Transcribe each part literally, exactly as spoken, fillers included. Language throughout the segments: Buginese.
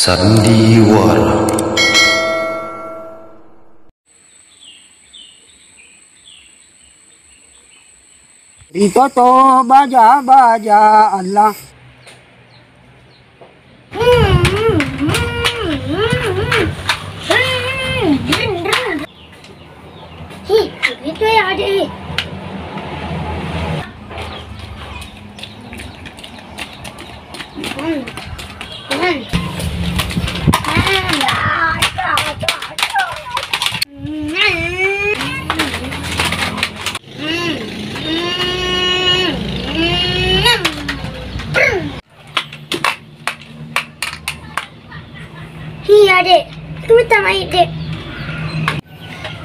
Sandiwara. Ritoto baja-baja Allah. Hi, itu ya ada. Hmm. Hmm. Iya, Dek. Itu pertama, Dek.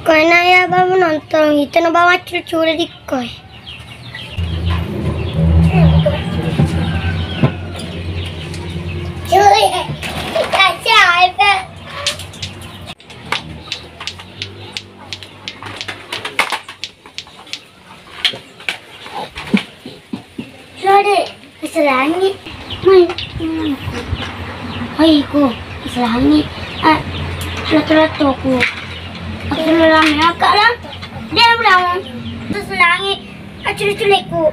Ko na ya bawa nonton itu, na bawa curi-curi di koi. Curi. Kasih iPad. Lode, keselangi. Mai. Hoi, ku, keselangi. Ah, lato-lato ku. Aku lama ya, Kak, lah. Dia bilang, keselangi. Ah, curi-curi ku.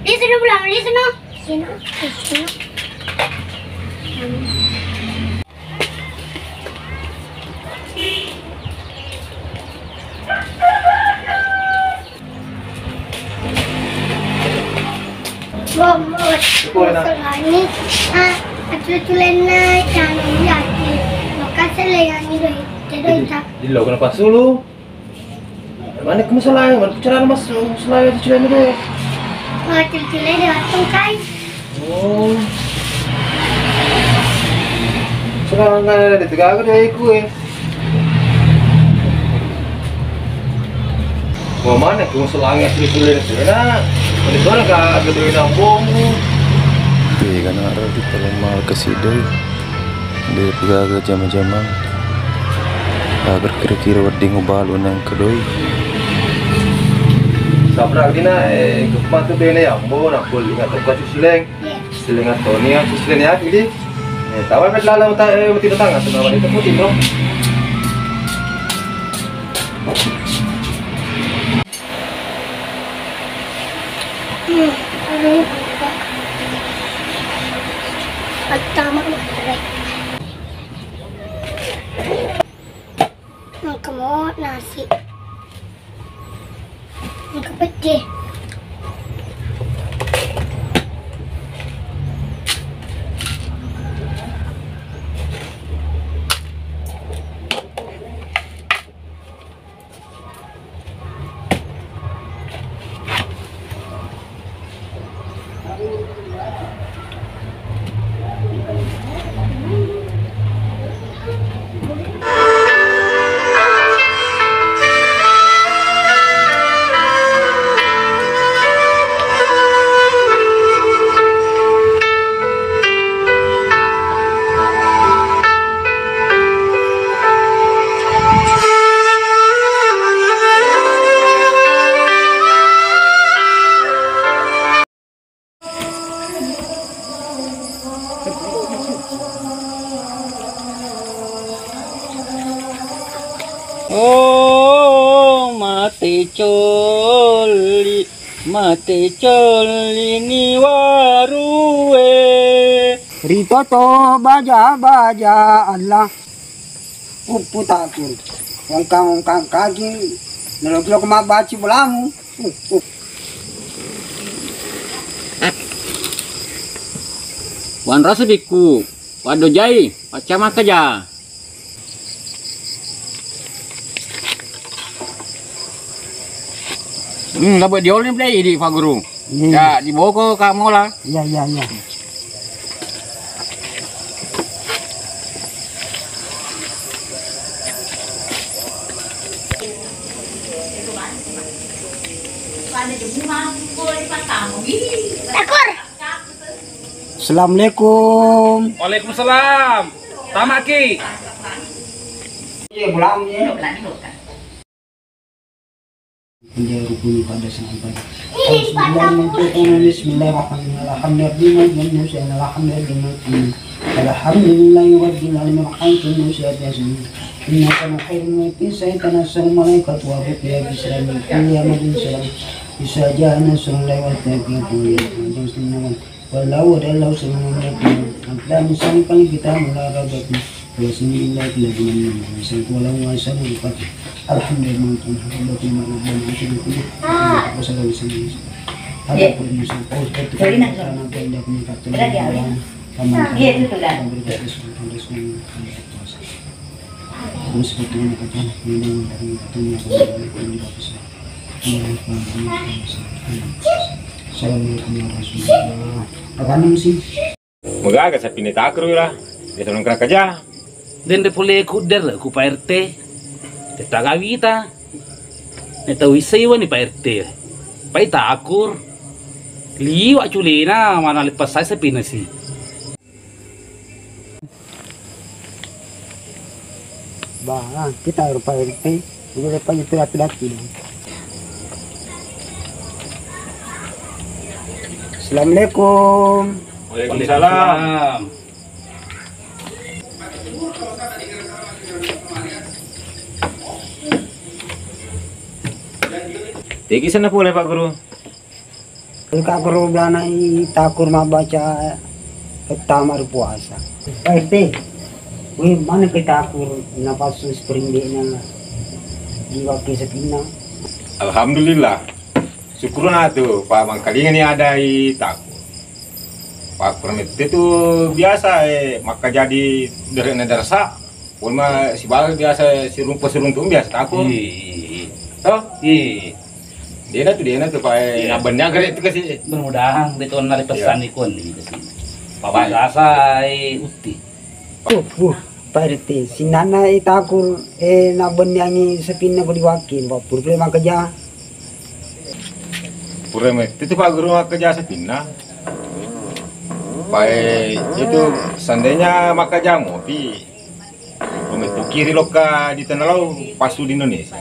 Di sini bilang, di sini. Sini, sini. Bobo, Iko na. Masalahnya, ah, atulenna, anu, yaki. Maka seleyangi doi, tedoi tak. Dillo kenapa sulu? Mana kamu selai? Mana bicara mas selai itu selai itu? Oh, cil-cil aja langsung kai. Oh. Selai nggak ada di Tegaga deh, iku, eh. Mau mana kamu selai itu selai itu? Nah, di sana gak ada duit nambung. Iya, kan ada di dalam mal ke situ. De' gaga jama-jamang. Aga kira-kira wedding ubalu nengka doi. Sabra dina, eh, kepatu bene ya, ambo, nak beli nggak tau kacu sileng. Iya. Sileng atau ni, kacu sileng ya, jadi. Eh, tawa pet lala uta, eh, mati datang, atau nama itu putih, bro. Hmm, aduh, lupa. Pertama kemarin. Engka mo nasi. Engka pecce. Oh, mate colli, mate colli ni warue. Ritoto baja-baja Allah. Uppu takun. Ongkang-ongkang kaki. Nelo-kelo ko mabbaci bolamu. Uh, uh. Wanrasa bikku. Waddo jai. Pacama kaja. Hmm, dapat diolin play di Pak Guru. Iya. Ya, di boko kamu lah. Iya, iya, iya. Assalamualaikum. Waalaikumsalam. Tamaki. Iya, pulang, ya. Dia rukuni pada sampai. Bismillahirrahmanirrahim. Bismillahirrahmanirrahim. Alhamdulillah. Alhamdulillahi rabbil alamin, arrahmanir rahim, maliki yaumiddin. Innaka la tukhlifu al-mi'ad. Tanazzalul malaikatu war ruhu fiha bi idznillah min kulli amrin salam. Idza jaa nasrullahi wal fath wa yawma yunadihimul munaffihuna. Wallahu a'lam bima yu'adun. Alif lam mim. Dzalikal kitabu la raiba fihi hudal lil muttaqin. Alladzi lam yaqnatu fihi. Alhamdulillahi. Iya. Iya, itu tuh, dah. Assalamualaikum warahmatullahi wabarakatuh. Apa nih sih? Magaga sapinna takru ira. Biasa nongkrong kerja. Denre pole ku der ku Pak R T. Tetta gawita. Ne tau issei wani Pak R T. Pai takur. Liwa culena mana lepas saya sapinna si. Bah, kita rupa R T, udah lepas itu laki-laki dong. Assalamualaikum. Waalaikumsalam. Tegi sana pole Pak Guru. Engka guru belana i takur mabbaca pertama ri puasa. Pak R T, weh, mana ke takur napasu spring dek na di wakil sekinna? Alhamdulillah. Syukurna tu, Pak, mangkalinga ni ada i takur. Pak Permette tu biasa, eh, makkaja di dere na darasa. Pun ma sibawa biasa sirumpa siruntung biasa takur. Iya, iya, iya. Toh? Iya. Dena tu, dena tu, Pak, eh, iya. Abang ni agak itu kasih. Mudah-mudahan betul nari pesan ikon ni kasih. Pak Bagasa, eh, utti. Uh, uh, Pak R T, sinana i takur, eh, na benni angi sepinna ko diwakil, Pak, pura pura makkaja. Pura mette tu, Pak Guru, makkaja sepinna. Pak, eh, itu seandainya makkaja mopi, pura mette kiri lokka di tanah lau, pasu di Indonesia.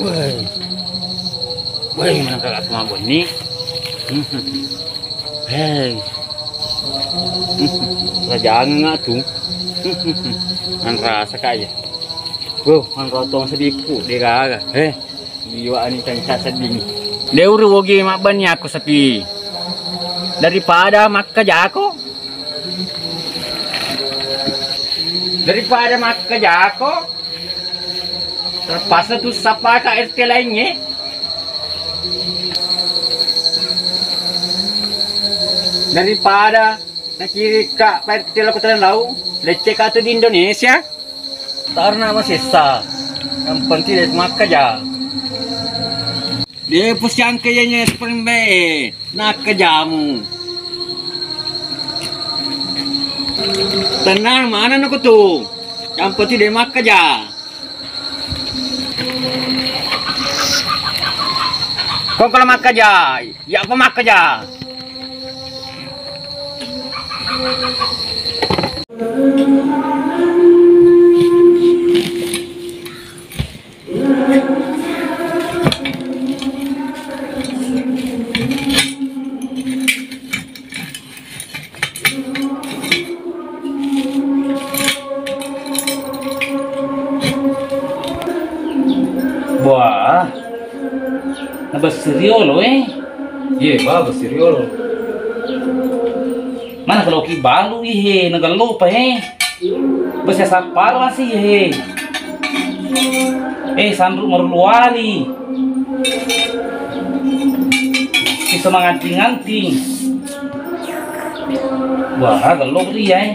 Woi. Woi, mana kakak mabon ni? Hei. Rajangan tu. Nang rasa kaya. Wah, nang rotong sedipu, de gaga. Hei. Liwa ani canca sedding. De uru wogi mabbani aku sepi. Daripada makkajako. Daripada makkajako. Terpaksa tu sapa ka R T lainnya. Daripada nakiri ka Pak R T lako tanah lau, lecce ka tu di Indonesia. Tarna masessa. Yang penting de makkaja. De pusiangke yenya spring be nakkajamu. Tenang mana nuku tu. Yang penting de makkaja. Kong kalau makkaja, ya apa makkaja? Wah, nabessiriolo eh. Iye, ba, bessiriolo. Mana kalau ki balu ihe nagallopa eh. Bese sapparo asi he. Eh, sanru maruluwali. Bisa manganting-nganting. Wah, gello ria eh.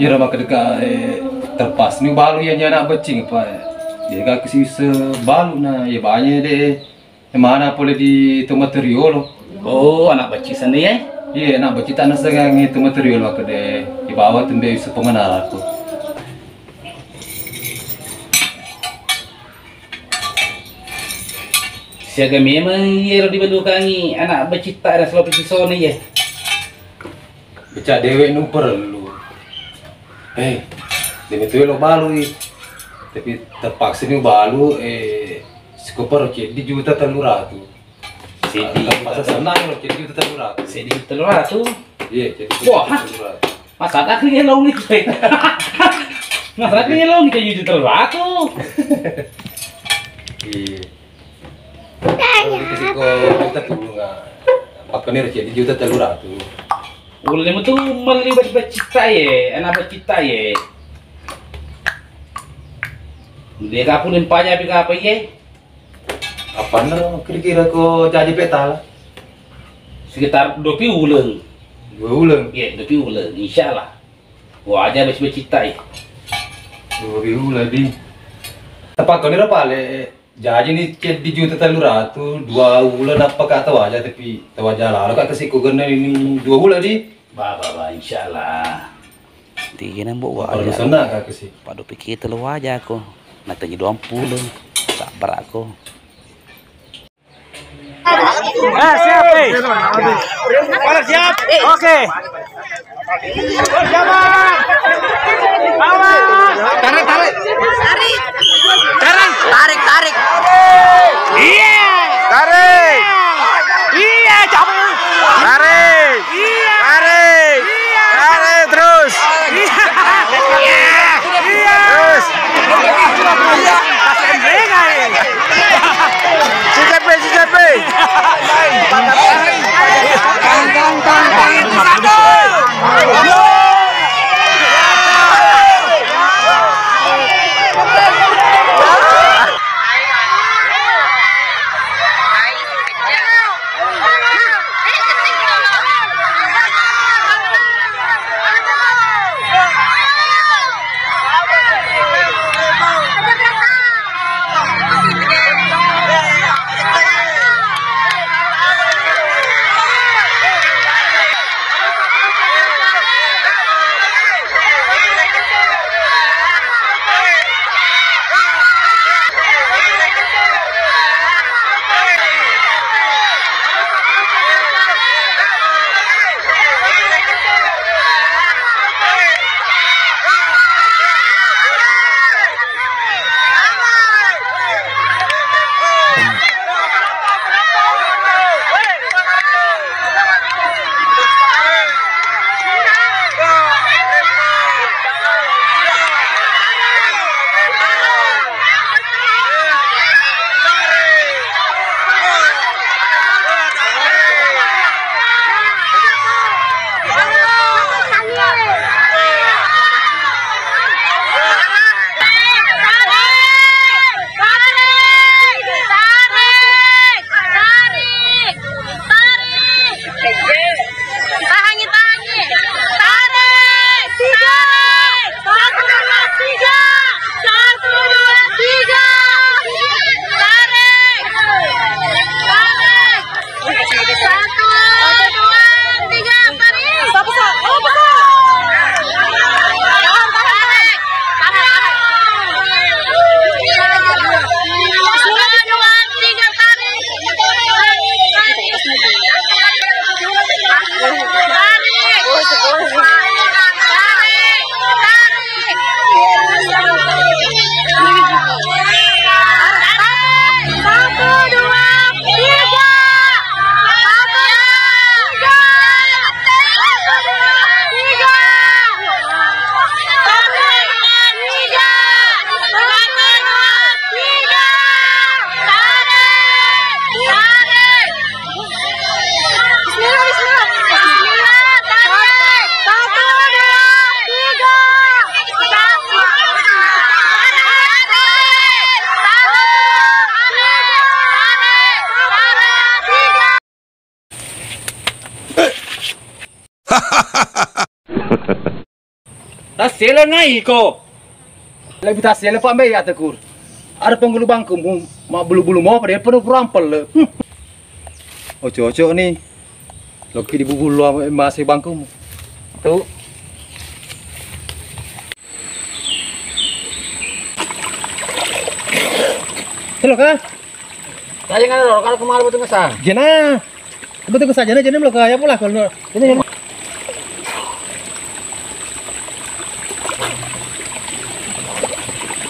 Iyaro makkedaka, eh, terpas ni balu iya nyana beccing apa, eh. Iya ga kesisa balu na, iya banya de, eh. Mana pole di tu materiolo. Oh, anak bacci sana ya? Iya, anak bacci tak nasengang itu materiolo aku de. Ibawa tembe bisa pengenal aku. Siaga memang iyaro dibalukangi anak bacitta ada salopi sisona iye. Becak dewek nu perlu. Eh, demi tu lo balui. Tapi terpaksa ni balu, eh, sekoparo ceddi juta tellu ratu. Seddi. Terpaksa senang lo ceddi juta tellu ratu. Seddi juta tellu ratu. Iya, ceddi juta tellu ratu. Wah, masa ada kali lo ni? Masa ada kali lo ni ceddi juta tellu ratu? Iya. Itu siko juta tulung, ah. Pakkoni reci di juta tellu ratu. Ulle mutu melli bacci-baccitta ye, anak baccitta ye. Dia kapun yang pajak pi kapa ye? Apa no kira-kira ko jadi petala? Sekitar dua puluh uleng. Dua uleng? Iya, dua puluh uleng, insya Allah. Waja bacci-baccitta ye. Dua puluh uleng di. Tepat kau ni pale. Jaji ni ceddi juta tellu ratu, dua uleng nappa ka tawaja, tapi tawaja lalo ka kasi ko genna ni dua uleng di. Ba, ba, ba, insya Allah. Tiga nang bo waja. Baru senna ka kasi. Padu pikir telu waja ko. Natangi dua puluh. Sabar ko. Ah, siap, eh. Pada siap? Oke. Tarik, tarik. Tarik. Tarik, tarik. Iya. Tarik. Iya, cabut. Tarik. Iya. Tarik. Iya. Tarik terus. Iya. Iya. Terus. Iya. Sikat, Pe, sikat, Pe. Tahangi, tahangi. Tarik, tarik. Satu, dua, tiga. Satu, dua, tiga. Tarik. Tarik. Satu, dua, tiga, tarik. Tarik. Tahan, tahan, tahan. Satu, dua, tiga, tarik. Tarik. Satu, dua, tiga. Satu, dua, tiga. Satu, dua, tiga. Satu, dua, tiga. Satu, dua, tiga. Tarik. Tarik. Bismillah, bismillah. Bismillah, tarik. Satu, dua, tiga. Satu, dua, tiga. Tarik, tarik, tarik. Tassele ngai ko. Lebih tassele pa mbe ya tekur. Ada penghulu bangkumu mabbulu-bulu mo pada penuh perampel le. Hmm. Oco-oco ni. Loki di bubulu masih bangkumu. Tu. Halo ka? Tadi kan ada kalau kemarin betul ngesang. Jena. Betul ngesang jena, jena belum kaya pula kalau. Jena, jena.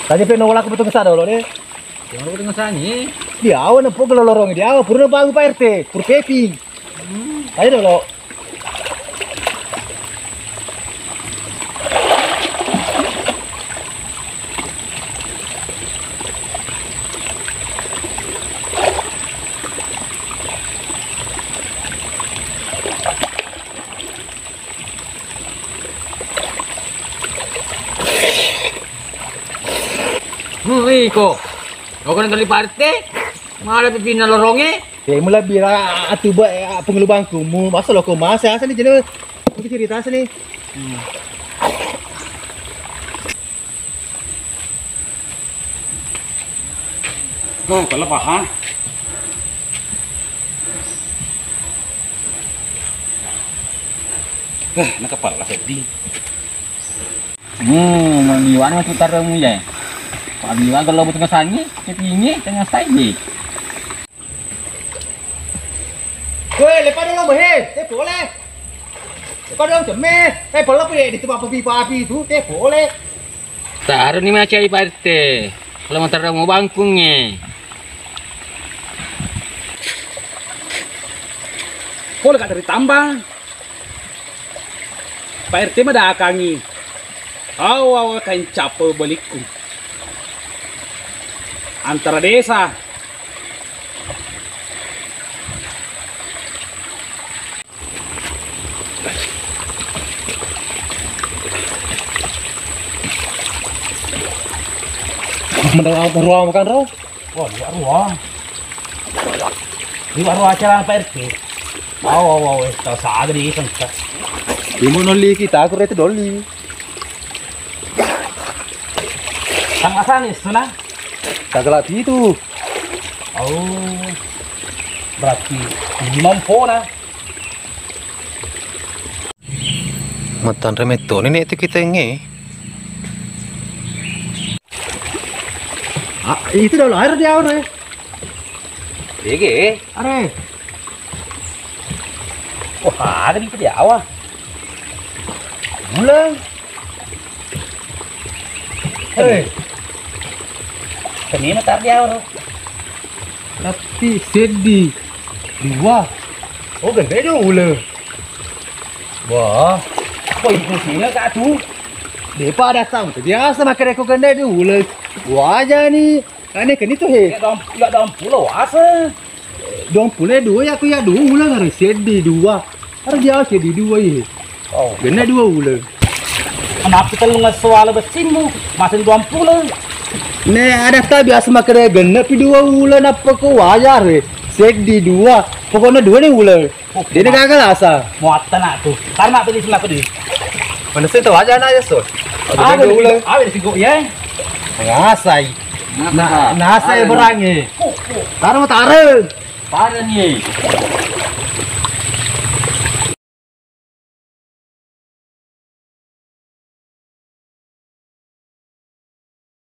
Tadi pe nolak betul ngesang dulu deh. Yang betul ngesang ni. Dia awan apa kalau lorong dia awan purna bangun Pak R T, pur pepi. Hmm. Ayo dulu. Hmm, iko. Kau kan kali Pak R T, malah pipinna loronge. Eh, mula bira atuba, eh, pengelubangku. Mu, masa lo kau masa asal ni jenis. Mungkin cerita asal ni. Hmm. Oh, kalau paham. Eh, nakapala sedih. Hmm, maniwani matu taremu ya. Paniwa kalau betul sangi, ketinggi tengah saji. Woi, lepa dulu, bohe. Teh pole. Lepa dulu, cemme. Teh pole, pole, di tempat papi-papi itu, teh pole. Taruh ni macai Pak R T. Kalau mau taruh mau bangkungnya. Pole kak dari tambang. Pak R T madakangi. Awa-awa kancappa balikku. Antara desa. Menang apa ruang makan, Ro? Wah, liwat ruang. Liwat ruang acara Pak R T. Awa, awa, weh, tau saga di iseng. Timu nolli kita, aku rete doli. Sama sana, sana. Kagak lagi itu. Oh, berarti lima empona. Mattanre metto ni nek tu kita nge. Ah, itu dah lahir dia orang. Ege. Are. Wah, ada di dia awal. Bulan. Hei. Kenapa tar dia orang? Tapi seddi dua. Oh, gede dua ular. Wah. Kok itu sini kak tu? Depa datang tu biasa makan reko gede dua ular. Wajah ni. Ane keni tu he. Ya dong, ya dong pulau asa. Dong pulau dua ya aku ya dua ular harus seddi dua. Harus dia seddi dua ye. Oh. Gede dua ular. Kenapa telung soal besimu? Masih dua puluh. Ne ada tak biasa makan gede pi dua ular apa ko wajar he? Seddi dua. Pokoknya dua ni ular. Oh, jadi gagal asa. Muatan aku. Karena aku di sini aku di. Mana sih tahu aja anak ya so. Ah, ada ulang. Ah, ada singkuk ya. Ngasai. Nah, ngasai berangi. Taruh taruh. Pada ni.